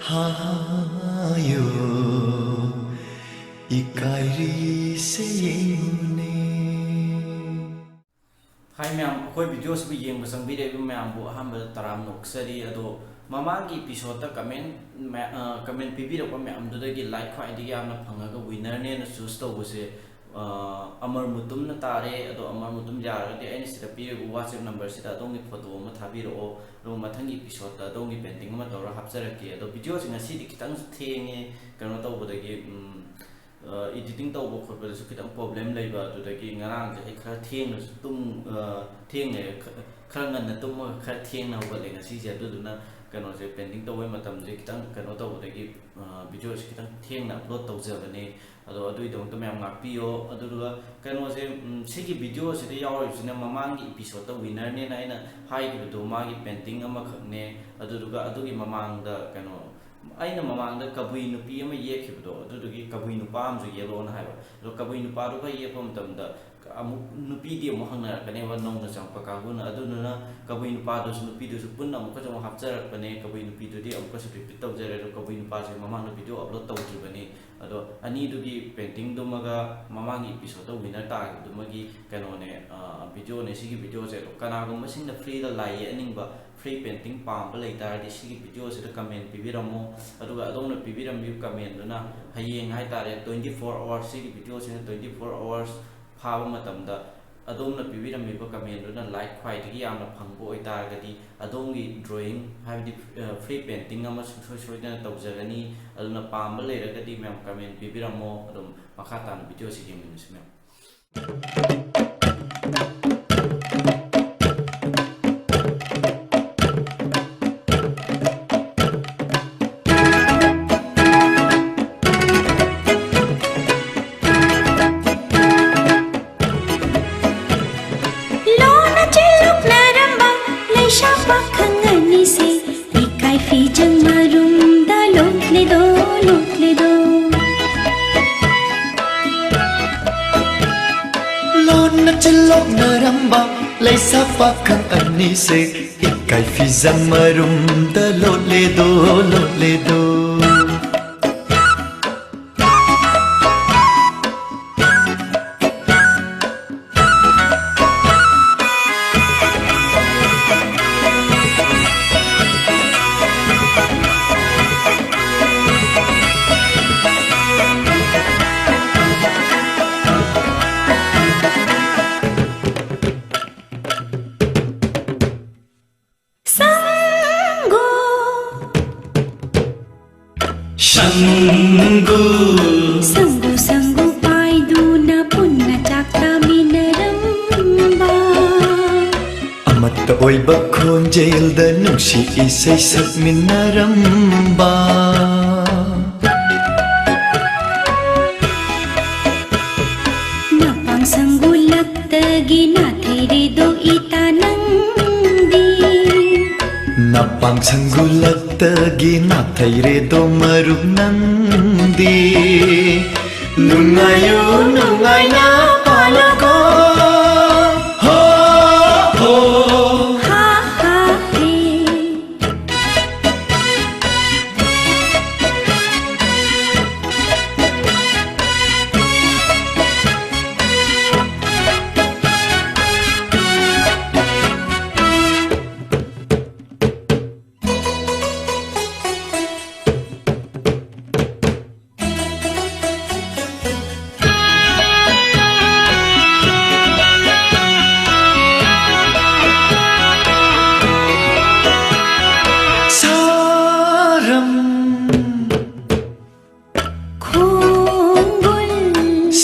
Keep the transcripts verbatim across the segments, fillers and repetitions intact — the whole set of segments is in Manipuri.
ꯍꯥꯏꯌꯣ, ꯏꯀꯥꯏꯔꯤꯁꯦ ꯌꯦꯡꯉꯨꯅꯦ꯫ ꯍꯥꯏ ꯃꯌꯥꯝ, ꯑꯩꯈꯣꯏ ꯚꯤꯗꯤꯑꯣꯁꯤꯕꯨ ꯌꯦꯡꯕ ꯆꯪꯕꯤꯔꯛꯏꯕ ꯃꯌꯥꯝꯕꯨ ꯑꯍꯥꯟꯕꯗ ꯇꯔꯥꯝꯅ ꯑꯣꯛꯆꯔꯤ꯫ ꯑꯗꯣ ꯃꯃꯥꯡꯒꯤ ꯏꯄꯤꯁꯣꯠꯇ ꯀꯃꯦꯟ ꯃꯌꯥ-, ꯑ, ꯀꯃꯦꯟ ꯄꯤꯕꯤꯔꯛꯄ ꯃꯌꯥꯝꯗꯨꯗꯒꯤ ꯂꯥꯏꯛ ꯈ꯭ꯋꯥꯏꯗꯒꯤ ꯌꯥꯝꯅ ꯐꯪꯉꯒ ꯋꯤꯟꯅꯔꯅꯦꯅ ꯆꯨꯁ ꯇꯧꯕꯁꯦ, ꯑ, ꯑꯃꯔ ꯃꯨꯇꯨꯝꯅ ꯇꯥꯔꯦ꯫ ꯑꯗꯣ ꯑꯃꯔ ꯃꯨꯇꯨꯝ ꯌꯥꯔꯒꯗꯤ ꯑꯩꯅ ꯁꯤꯗ ꯄꯤꯔꯤꯕ WhatsApp ꯅꯝꯕꯔꯁꯤꯗ ꯑꯗꯣꯝꯒꯤ ꯐꯣꯇꯣ ꯑꯃ ꯊꯥꯕꯤꯔꯛꯑꯣ, ꯑꯗꯨꯒ ꯃꯊꯪꯒꯤ ꯏꯄꯤꯁꯣꯠꯇ ꯑꯗꯣꯝꯒꯤ ꯄꯦꯟꯇꯤꯡ ꯑꯃ ꯇꯧꯔꯒ ꯍꯥꯞꯆꯔꯛꯀꯦ꯫ ꯑꯗꯣ ꯚꯤꯗꯤꯑꯣꯁꯦ ꯉꯁꯤꯗꯤ ꯈꯤꯇꯪꯁꯨ ꯊꯦꯡꯉꯦ, ꯀꯩꯅꯣ ꯇꯧꯕꯗꯒꯤ, ꯎꯝ, ꯑ, ꯏꯗꯤꯇꯤꯡ ꯇꯧꯕ ꯈꯣꯠꯄꯗꯁꯨ ꯈꯤꯇꯪ ꯄ꯭ꯔꯣꯕ꯭ꯂꯦꯝ ꯂꯩꯕ, ꯑꯗꯨꯗꯒꯤ ꯉꯔꯥꯡꯁꯦ ꯑꯩ ꯈꯔ ꯊꯦꯡꯅꯁꯨ ꯇꯨꯝ-, ꯑ, ꯊꯦꯡꯅ, ꯈ-, ꯈꯔ ꯉꯟꯅ ꯇꯨꯝꯃꯒ ꯈꯔ ꯊꯦꯡꯅ ꯍꯧꯒꯠꯂꯦ ꯉꯁꯤꯁꯦ꯫ ꯑꯗꯨꯗꯨꯅ ꯀꯩꯅꯣꯁꯦ, ꯄꯦꯟꯇꯤꯡ ꯇꯧꯕꯩ ꯃꯇꯝꯁꯦ ꯈꯤꯇꯪ ꯀꯩꯅꯣ ꯇꯧꯕꯗꯒꯤ, ꯑ, ꯚꯤꯗꯤꯑꯣꯁꯦ ꯈꯤꯇꯪ ꯊꯦꯡꯅ ꯑꯞꯂꯣꯗ ꯇꯧꯖꯕꯅꯦ꯫ ꯑꯗꯣ ꯑꯗꯨꯒꯤꯗꯃꯛꯇ ꯃꯌꯥꯝ ꯉꯥꯛꯄꯤꯌꯣ꯫ ꯑꯗꯨꯗꯨꯒ ꯀꯩꯅꯣꯁꯦ, ꯎꯝ, ꯁꯤꯒꯤ ꯚꯤꯗꯤꯑꯣꯁꯤꯗ ꯌꯥꯎꯔꯤꯕꯁꯤꯅ ꯃꯃꯥꯡꯒꯤ ꯏꯄꯤꯁꯣꯠꯇ ꯋꯤꯟꯅꯔꯅꯦꯅ ꯑꯩꯅ ꯍꯥꯏꯈꯤꯕꯗꯣ, ꯃꯥꯒꯤ ꯄꯦꯟꯇꯤꯡ ꯑꯃꯈꯛꯅꯦ꯫ ꯑꯗꯨꯗꯨꯒ ꯑꯗꯨꯒꯤ ꯃꯃꯥꯡꯗ ꯀꯩꯅꯣ, ꯑꯩꯅ ꯃꯃꯥꯡꯗ ꯀꯕꯨꯏ ꯅꯨꯄꯤ ꯑꯃ ꯌꯦꯛꯈꯤꯕꯗꯣ, ꯑꯗꯨꯗꯨꯒꯤ ꯀꯕꯨꯏ ꯅꯨꯄꯥ ꯑꯃꯁꯨ ꯌꯦꯛꯂꯛꯑꯣꯅ ꯍꯥꯏꯕ꯫ ꯑꯗꯣ ꯀꯕꯨꯏ ꯅꯨꯄꯥꯗꯨꯒ ꯌꯦꯛꯄ ꯃꯇꯝꯗ ꯑꯃꯨꯛ ꯅꯨꯄꯤꯗꯤ ꯑꯃꯨꯛ ꯍꯪꯅꯔꯛꯀꯅꯦꯕ, ꯅꯧꯅ ꯆꯪꯉꯛꯄ ꯀꯥꯡꯕꯨꯅ꯫ ꯑꯗꯨꯗꯨꯅ ꯀꯕꯨꯏ ꯅꯨꯄꯥꯗꯨꯁꯨ ꯅꯨꯄꯤꯗꯨꯁꯨ ꯄꯨꯟꯅ ꯑꯃꯨꯛꯀꯁꯨ ꯑꯃꯨꯛ ꯍꯥꯞꯆꯔꯛꯄꯅꯦ꯫ ꯀꯕꯨꯏ ꯅꯨꯄꯤꯗꯨꯗꯤ ꯑꯃꯨꯛꯀꯁꯨ ꯔꯤꯄꯤꯠ ꯇꯧꯖꯔꯦ꯫ ꯑꯗꯣ ꯀꯕꯨꯏ ꯅꯨꯄꯥꯁꯦ ꯃꯃꯥꯡꯗ ꯚꯤꯗꯤꯑꯣ ꯑꯞꯂꯣꯗ ꯇꯧꯗ꯭ꯔꯤꯕꯅꯤ꯫ ꯑꯗꯣ ꯑꯅꯤꯗꯨꯒꯤ ꯄꯦꯟꯇꯤꯡꯗꯨꯃꯒ ꯃꯃꯥꯡꯒꯤ ꯏꯄꯤꯁꯣꯠꯇ ꯋꯤꯟꯅꯔ ꯇꯥꯈꯤꯕꯗꯨꯃꯒꯤ ꯀꯩꯅꯣꯅꯦ, ꯑ, ꯚꯤꯗꯤꯑꯣꯅꯦ ꯁꯤꯒꯤ ꯚꯤꯗꯤꯑꯣꯁꯦ꯫ ꯑꯗꯣ ꯀꯅꯥꯒꯨꯝꯕꯁꯤꯡꯅ ꯐ꯭ꯔꯤꯗ ꯂꯥꯏ ꯌꯦꯛꯍꯟꯅꯤꯡꯕ, ꯐ꯭ꯔꯤ ꯄꯦꯟꯇꯤꯡ ꯄꯥꯝꯕ ꯂꯩ ꯇꯥꯔꯗꯤ ꯁꯤꯒꯤ ꯚꯤꯗꯤꯑꯣꯁꯤꯗ ꯀꯃꯦꯟ ꯄꯤꯕꯤꯔꯝꯃꯣ꯫ ꯑꯗꯨꯒ ꯑꯗꯣꯝꯅ ꯄꯤꯕꯤꯔꯝꯃꯤꯕ ꯀꯃꯦꯟꯗꯨꯅ ꯍꯌꯦꯡ ꯍꯥꯏꯇꯥꯔꯦ, twenty four hours, ꯁꯤꯒꯤ ꯚꯤꯗꯤꯑꯣꯁꯤꯅ twenty four hours ꯐꯥꯕ ꯃꯇꯝꯗ ꯑꯗꯣꯝꯅ ꯄꯤꯕꯤꯔꯝꯃꯤꯕ ꯀꯃꯦꯟꯗꯨꯅ ꯂꯥꯏꯛ ꯈ꯭ꯋꯥꯏꯗꯒꯤ ꯌꯥꯝꯅ ꯐꯪꯕ ꯑꯣꯏꯇꯥꯔꯒꯗꯤ ꯑꯗꯣꯝꯒꯤ ꯗ꯭ꯔꯣꯌꯤꯡ, ꯍꯥꯏꯕꯗꯤ, ꯑ, ꯐ꯭ꯔꯤ ꯄꯦꯟꯇꯤꯡ ꯑꯃ ꯁꯨꯡꯁꯣꯏ ꯁꯣꯏꯗꯅ ꯇꯧꯖꯒꯅꯤ꯫ ꯑꯗꯨꯅ ꯄꯥꯝꯕ ꯂꯩꯔꯒꯗꯤ ꯃꯌꯥꯝ ꯀꯃꯦꯟ ꯄꯤꯕꯤꯔꯝꯃꯣ꯫ ꯑꯗꯨꯝ ꯃꯈꯥ ꯇꯥꯅ ꯚꯤꯗꯤꯑꯣꯁꯤ ꯌꯦꯡꯃꯤꯟꯅꯁꯤ ꯃꯌꯥꯝ꯫ ꯂꯣꯟꯅ ꯆꯦꯜꯂꯨꯛꯅꯔꯝꯕ ꯂꯩꯁꯥ ꯄꯥꯈꯪ ꯑꯅꯤꯁꯦ ꯏꯀꯥꯏ ꯐꯤꯖꯪ ꯃꯔꯨꯝꯗ ꯂꯣꯠꯂꯦꯗꯣ, ꯂꯣꯠꯂꯦꯗꯣ꯫ ꯂꯣꯟꯅ ꯆꯤꯜꯂꯣꯛꯅꯔꯝꯕ ꯂꯩꯁꯥ ꯄꯥꯈꯪ ꯑꯅꯤꯁꯦ ꯀꯥꯏꯐꯤꯖꯝ ꯃꯔꯨꯝꯗ ꯂꯣꯠꯂꯦꯗꯣ, ꯂꯣꯠꯂꯦꯗꯣ꯫ ꯁꯪꯒꯨ꯫ ꯁꯪꯒꯨ꯫ ꯁꯪꯒꯨ, ꯁꯪꯒꯨ ꯄꯥꯏꯗꯨꯅ ꯄꯨꯟꯅ ꯆꯥꯛ ꯆꯥꯃꯤꯟꯅꯔꯝꯕ꯫ ꯑꯃꯠꯇ ꯑꯣꯏꯕ ꯈꯣꯟꯖꯦꯜꯗ ꯅꯨꯡꯁꯤ ꯏꯁꯩ ꯁꯛꯃꯤꯟꯅꯔꯝꯕ꯫ ꯅꯄꯥꯡ ꯁꯪꯒꯨ ꯂꯛꯇꯒꯤ ꯅꯥꯊꯩꯔꯦꯗꯣ ꯏꯇꯥ ꯅꯪꯗꯤ꯫ ꯅꯄꯥꯡ ꯁꯪꯒꯨ ꯂꯛꯇꯒꯤ ꯅꯥꯊꯩꯔꯦꯗꯣ ꯃꯔꯨꯞ ꯅꯪꯗꯤ꯫ ꯅꯨꯡꯉꯥꯏꯌꯨ, ꯅꯨꯡꯉꯥꯏꯅ ꯄꯥꯜꯂꯨꯀꯣ꯫ ꯍꯣ, ꯍꯣ꯫ ꯍꯥ, ꯍꯥ, ꯍꯦ꯫ ꯁꯥꯔꯝ ꯈꯣꯡꯒꯨꯜ꯫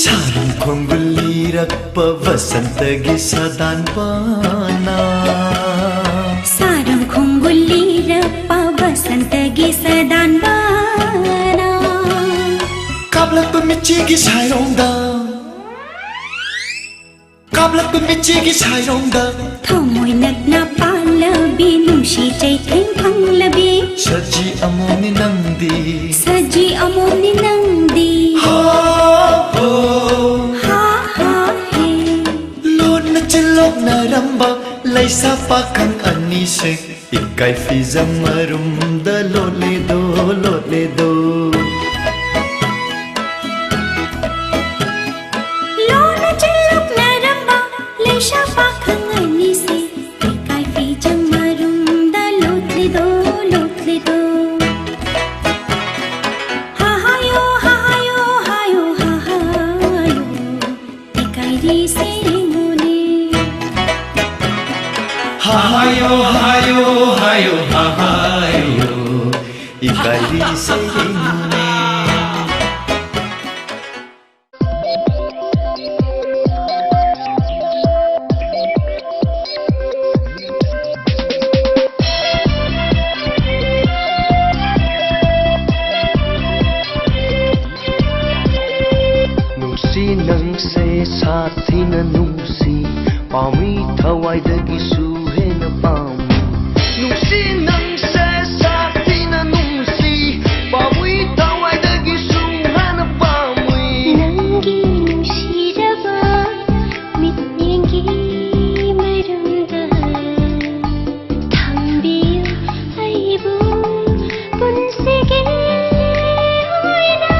ꯁꯥꯔꯝ ꯈꯣꯡꯒꯨꯜ ꯂꯤꯔꯛꯄ ꯕꯁꯟꯇꯒꯤ ꯁꯥꯗꯥꯟꯕꯅ꯫ ꯁꯥꯔꯝ ꯈꯣꯡꯒꯨꯜ ꯂꯤꯔꯛꯄ ꯕꯁꯟꯇꯒꯤ ꯁꯥꯗꯥꯟꯕꯅ꯫ ꯀꯥꯞꯂꯛꯄ ꯃꯤꯠꯆꯤꯒꯤ ꯁꯥꯏꯔꯣꯡꯗ꯫ ꯀꯥꯞꯂꯛꯄ ꯃꯤꯠꯆꯤꯒꯤ ꯁꯥꯏꯔꯣꯡꯗ꯫ ꯊꯃꯣꯏ ꯅꯛꯅ ꯄꯥꯜꯂꯕꯤ ꯅꯨꯡꯁꯤ ꯆꯩꯊꯦꯡ ꯐꯪꯂꯕꯤ꯫ ꯁꯖꯤ ꯑꯃꯣꯝꯅꯤ ꯅꯪꯗꯤ꯫ ꯁꯖꯤ ꯑꯃꯣꯝꯅꯤ ꯅꯪꯗꯤ꯫ ꯍꯣ, ꯍꯣ꯫ ꯍꯥ, ꯍꯥ, ꯍꯦ꯫ ꯂꯣꯟꯅ ꯆꯤꯜꯂꯣꯛꯅꯔꯝꯕ ꯂꯩꯁꯥ ꯄꯥꯈꯪ ꯑꯅꯤ꯫ ꯏꯁꯦ ꯏꯀꯥꯏ ꯐꯤꯖꯝ ꯃꯔꯨꯝꯗ ꯂꯣꯠꯂꯦꯗꯣ, ꯂꯣꯠꯂꯦꯗꯣ꯫ ꯂꯣꯟꯅ ꯆꯤꯜꯂꯛꯅꯔꯝꯕ ꯂꯩꯁꯥ ꯄꯥꯈꯪ ꯑꯅꯤꯁꯦ ꯏꯀꯥꯏ ꯐꯤꯖꯝ ꯃꯔꯨꯝꯗ ꯂꯣꯠꯂꯦꯗꯣ, ꯂꯣꯠꯂꯦꯗꯣ꯫ ꯍꯥ ꯍꯥꯏꯌꯣ, ꯍꯥ ꯍꯥꯏꯌꯣ, ꯍꯥꯏꯌꯣ, ꯍꯥ ꯍꯥꯏꯌꯣ꯫ ꯏꯀꯥꯏꯔꯤꯁꯦ ꯌꯦꯡꯉꯨꯅꯦ꯫ ꯍꯥ ꯍꯥꯏꯌꯣ, ꯍꯥꯏꯌꯣ, ꯍꯥꯏꯌꯣ, ꯍꯥ ꯍꯥꯏꯌꯣ꯫ ꯏꯀꯥꯏꯔꯤꯁꯦ ꯌꯦꯡꯉꯨꯅꯦ꯫ ꯅꯨꯡꯁꯤ ꯅꯪꯁꯦ ꯁꯥꯊꯤꯅ ꯅꯨꯡꯁꯤ, ꯄꯥꯝꯃꯤ ꯊꯋꯥꯏꯗꯒꯤꯁꯨ ꯍꯦꯟꯅ ꯄꯥꯝꯃꯤ꯫ ꯅꯨꯡꯁꯤ ꯅꯪꯁꯦ ꯁꯥꯊꯤꯅ ꯅꯨꯡꯁꯤ, ꯄꯥꯝꯃꯤ ꯊꯋꯥꯏꯗꯒꯤꯁꯨ ꯍꯦꯟꯅ ꯄꯥꯝꯃꯤ꯫ ꯅꯪꯒꯤ ꯅꯨꯡꯁꯤꯔꯕ ꯃꯤꯠꯌꯦꯡꯒꯤ ꯃꯔꯨꯝꯗ ꯊꯝꯕꯤꯌꯨ ꯑꯩꯕꯨ ꯄꯨꯟꯁꯤꯒꯤ ꯑꯣꯏꯅ꯫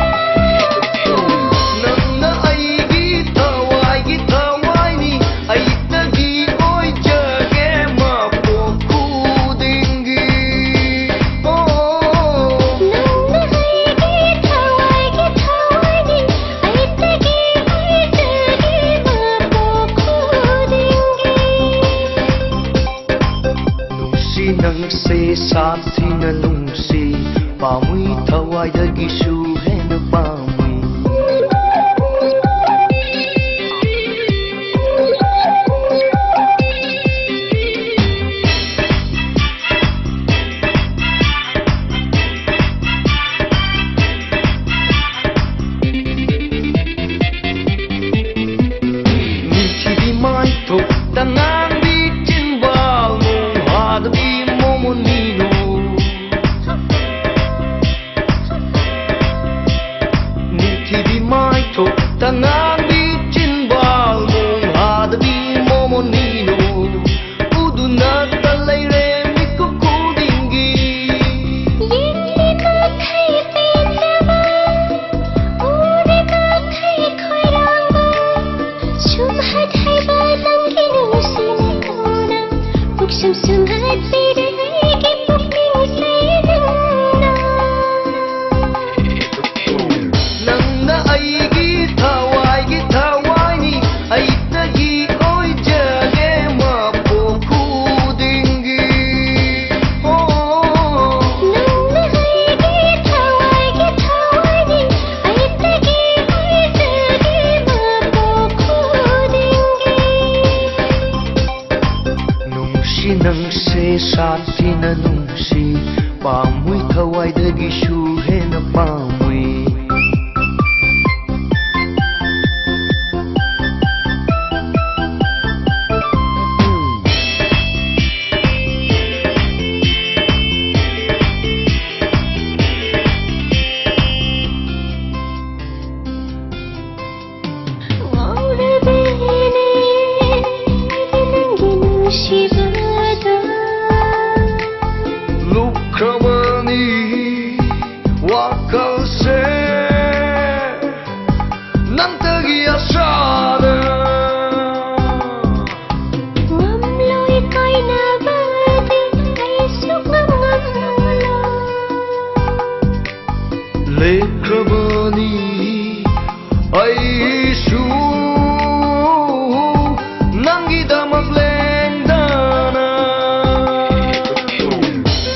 ꯅꯪꯅ ꯑꯩꯒꯤ ꯊꯋꯥꯏꯒꯤ ꯊꯋꯥꯏꯅꯤ, ꯑꯩꯇꯒꯤ ꯑꯣꯏꯖꯒꯦ ꯃꯄꯣꯛ ꯈꯨꯗꯤꯡꯒꯤ꯫ ꯑꯣ꯫ ꯅꯪꯅ ꯑꯩꯒꯤ ꯊꯋꯥꯏꯒꯤ ꯊꯋꯥꯏꯅꯤ, ꯑꯩꯇꯒꯤ ꯑꯣꯏꯖꯒꯦ ꯃꯄꯣꯛ ꯈꯨꯗꯤꯡꯒꯤ꯫ ꯅꯨꯡꯁꯤ ꯅꯪꯁꯦ ꯁꯥꯊꯤꯅ ꯅꯨꯡꯁꯤ, ꯄꯥꯝꯃꯨꯏ ꯊꯋꯥꯏꯗꯒꯤꯁꯨ ꯍꯦꯟꯅ ꯄꯥꯝꯃꯨꯏ꯫ ꯅꯤꯡꯊꯤꯕꯤ ꯃꯥꯏꯊꯣꯡꯗ ꯉꯥꯡꯕꯤ ꯆꯤꯟꯕꯥꯜ ꯅꯣꯡ ꯍꯥꯗꯕꯤ ꯃꯣꯃꯣꯟ ꯃꯤꯅꯣ꯫ ꯊꯋꯥꯏꯗꯒꯤꯁꯨ ꯍꯦꯟꯅ ꯄꯥꯝꯃꯨꯏ꯫ ꯉꯥꯎꯔꯕꯅꯦ ꯑꯩꯗꯤ ꯅꯪꯒꯤ ꯅꯨꯡꯁꯤꯕꯗ꯫ ꯂꯨꯞꯈ꯭ꯔꯕꯅꯤ ꯋꯥꯈꯜꯁꯦ ꯅꯪꯇꯒꯤ ꯑꯁꯥꯗ꯫ ꯉꯝꯂꯣꯏ ꯀꯥꯏꯅꯕꯗꯤ ꯑꯩ ꯁꯨꯛꯉꯝ ꯉꯝꯂꯣꯏ꯫ ꯂꯦꯞꯈ꯭ꯔꯕꯅꯤ ꯑꯩꯁꯨ ꯅꯪꯒꯤꯗꯃꯛ ꯂꯦꯡꯗꯅ꯫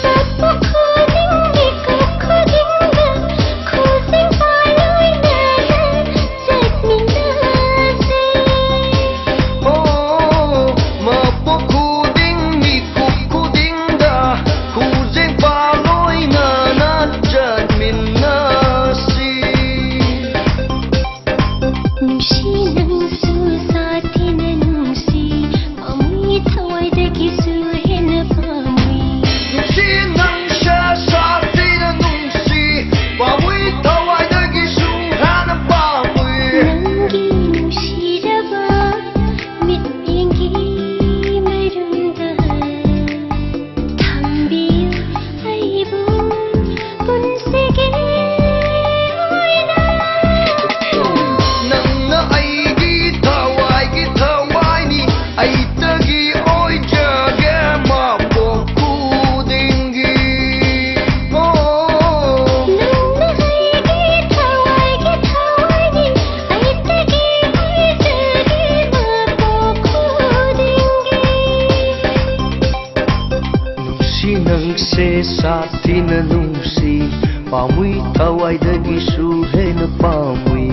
ꯆꯠꯄ ꯈꯨꯗꯤꯡ, ꯃꯤꯀꯨꯞ ꯈꯨꯗꯤꯡꯗ, ꯈꯨꯖꯤꯡ ꯄꯥꯜꯂꯣꯏꯅ ꯆꯠꯃꯤꯟꯅꯁꯦ꯫ ꯑꯣ, ꯃꯄꯣꯛ ꯈꯨꯗꯤꯡ, ꯃꯤꯀꯨꯞ ꯈꯨꯗꯤꯡꯗ, ꯈꯨꯖꯤꯡ ꯄꯥꯜꯂꯣꯏꯅꯅ ꯆꯠꯃꯤꯟꯅꯁꯤ꯫ ꯅꯨꯡꯁꯤ ꯅꯪꯁꯨ ꯁꯥꯊꯤꯅ ꯅꯨꯡꯁꯤ, ꯄꯥꯝꯃꯨꯏ ꯊꯋꯥꯏꯗꯒꯤꯁꯨ ꯍꯦꯟꯅ ꯄꯥꯝꯃꯨꯏ꯫ ꯅꯨꯡꯁꯤ ꯅꯪꯁꯦ ꯁꯥꯊꯤꯅ ꯅꯨꯡꯁꯤ, ꯄꯥꯝꯃꯨꯏ ꯊꯋꯥꯏꯗꯒꯤꯁꯨ ꯍꯦꯟꯅ ꯄꯥꯝꯃꯨꯏ꯫ ꯅꯪꯒꯤ ꯅꯨꯡꯁꯤꯔꯕ ꯃꯤꯠꯌꯦꯡꯒꯤ ꯃꯔꯨꯝꯗ ꯊꯝꯕꯤꯌꯨ ꯑꯩꯕꯨ ꯄꯨꯟꯁꯤꯒꯤ ꯑꯣꯏꯅ꯫ ꯅꯪꯅ ꯑꯩꯒꯤ ꯊꯋꯥꯏꯒꯤ ꯊꯋꯥꯏꯅꯤ, ꯑꯩꯇꯒꯤ ꯑꯣꯏꯖꯒꯦ ꯃꯄꯣꯛ ꯈꯨꯗꯤꯡꯒꯤ꯫ ꯑꯣ꯫ ꯅꯪꯅ ꯑꯩꯒꯤ ꯊꯋꯥꯏꯒꯤ ꯊꯋꯥꯏꯅꯤ, ꯑꯩꯇꯒꯤ ꯑꯣꯏꯖꯒꯦ ꯃꯄꯣꯛ ꯈꯨꯗꯤꯡꯒꯤ꯫ ꯅꯨꯡꯁꯤ ꯅꯪꯁꯦ ꯁꯥꯊꯤꯅ ꯅꯨꯡꯁꯤ, ꯄꯥꯝꯃꯨꯏ ꯊꯋꯥꯏꯗꯒꯤꯁꯨ ꯍꯦꯟꯅ ꯄꯥꯝꯃꯨꯏ꯫